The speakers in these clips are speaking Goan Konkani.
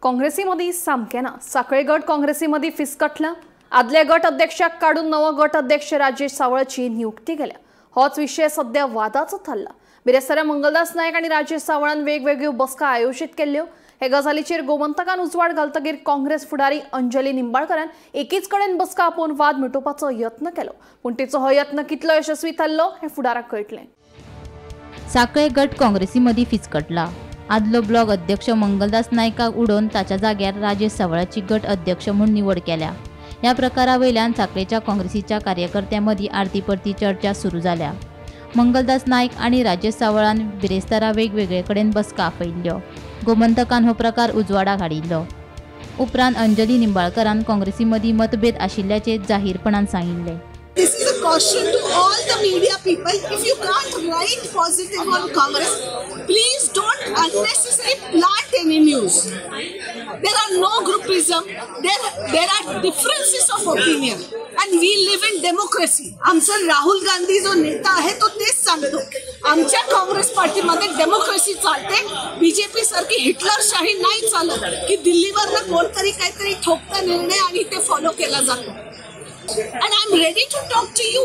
काँग्रेसीमदीं सामकें ना. साखळे गट काँग्रेसीमदीं फिसकटला. आदल्या गट अध्यक्षाक काडून नवो गट अध्यक्ष राजेश सावळाची नियुक्ती केल्या. होच विशय सध्या वादाचो थारला. बिरेस्तारा मंगलदास नायक आनी राजेश सावळान वेगवेगळ्यो बसका आयोजीत केल्ल्यो. हे गजालीचेर गोमंतकान उजवाड घालतकीर काँग्रेस फुडारी अंजली निंबाळकरान एकीच कडेन बसका आपोवन वाद मिटोवपाचो यत्न केलो, पूण तिचो हो यत्न कितलो यशस्वी थारलो हें फुडाराक कळटलें. साखळे गट काँग्रेसीमदीं फिसकटला. आदलो ब्लॉक अध्यक्ष मंगलदास नायकाक उडोवन ताच्या जाग्यार राजेश सावळाची गट अध्यक्ष म्हूण निवड केल्या. ह्या प्रकारा वयल्यान साखळेच्या काँग्रेसीच्या कार्यकर्त्यां मदीं आरती परती चर्चा सुरू जाल्या. मंगलदास नायक आनी राजेश सावळान बिरेस्तारा वेगवेगळे कडेन बसका आपयिल्ल्यो. गोमंतकान हो प्रकार उजवाडाक हाडिल्लो. उपरांत अंजली निंबाळकरान काँग्रेसी मदीं मतभेद आशिल्ल्याचें जाहीरपणान सांगिल्लें. This is a caution to all the media people. If you can't write positive on Congress, please don't unnecessarily plant any news. There are no groupism. There are differences of opinion. And we live in democracy. आमचा राहुल गांधी जो नेता आहे तो तेच सांगतो, आमच्या काँग्रेस पार्टीमध्ये डेमोक्रेसी चालते. बीजेपी सारखी हिटलरशाही नाही चालत की दिल्लीवरनं कोणतरी काहीतरी ठोकता निर्णय आणि ते फॉलो केला जातो. And I'm ready to talk to you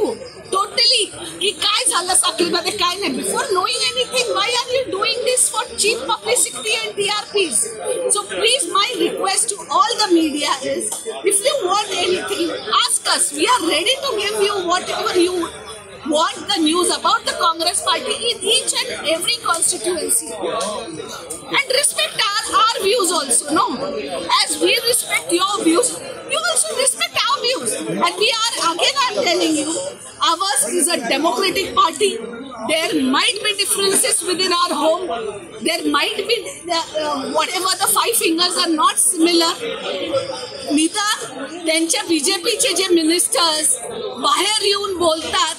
totally की काय झालं साखळीमध्ये काय नाही. Before knowing anything, why are you doing this for cheap publicity and TRPs? So please, my request to all the media is, if you want anything, ask us. We are ready to give you whatever you want the news about the Congress party in each and every constituency. And respect our views also, no? As we respect your views, you also respect our views. And we are, again I am telling you, ours is a democratic party. There might be differences within our home. There might be whatever the five fingers are not similar. निदान त्यांच्या बीजेपीचे जे मिनिस्टर्स बाहेर येऊन बोलतात,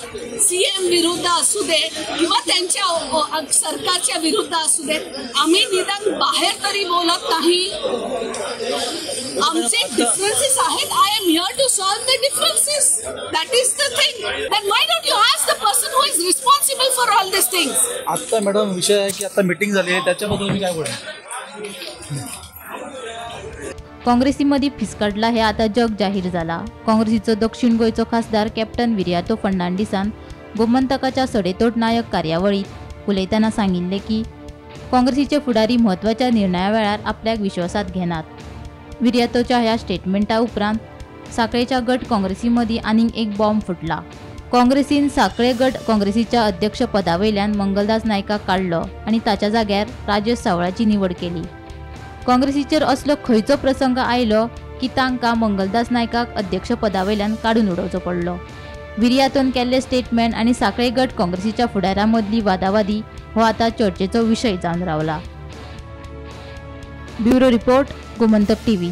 सीएम विरुद्ध असू दे किंवा त्यांच्या सरकारच्या विरुद्ध असू दे, आम्ही निदान बाहेर तरी बोलत नाही. आमचे डिफरन्सेस आहेत. I am here to solve the differences. That is the thing. Then why don't you ask the person who is responsible for all this things? आता मॅडम विषय आहे की आता मीटिंग झाली आहे, त्याच्याबद्दल तुम्ही काय बोलाल? काँग्रेसीमदीं फिसकटला हे आतां जग जाहीर जाला. काँग्रेसीचो दक्षिण गोंयचो खासदार कॅप्टन विरियातो फर्नांडीसान गोमंतकाच्या सडेतोड नायक कार्यावळींत उलयतना सांगिल्लें की काँग्रेसीचे फुडारी म्हत्वाच्या निर्णया वेळार आपल्याक विश्वासांत घेनात. विरियातोच्या ह्या स्टेटमेंटा उपरांत साखळेच्या गट काँग्रेसीमदीं आनीक एक बॉम्ब फुटला. काँग्रेसीन साखळे गट काँग्रेसीच्या अध्यक्षपदा वयल्यान मंगलदास नायकाक काडलो आनी ताच्या जाग्यार राजेश सावळाची निवड केली. काँग्रेसीचेर असलो खंयचो प्रसंग आयलो की तांकां मंगलदास नायकाक अध्यक्षपदा वयल्यान काडून उडोवचो पडलो. विरियातोन केल्ले स्टेटमेंट आनी साखळे गट काँग्रेसीच्या फुडाऱ्यां मदली वादावादी हो आतां चर्चेचो विशय जावन रावला. Bureau report, Gomantak TV.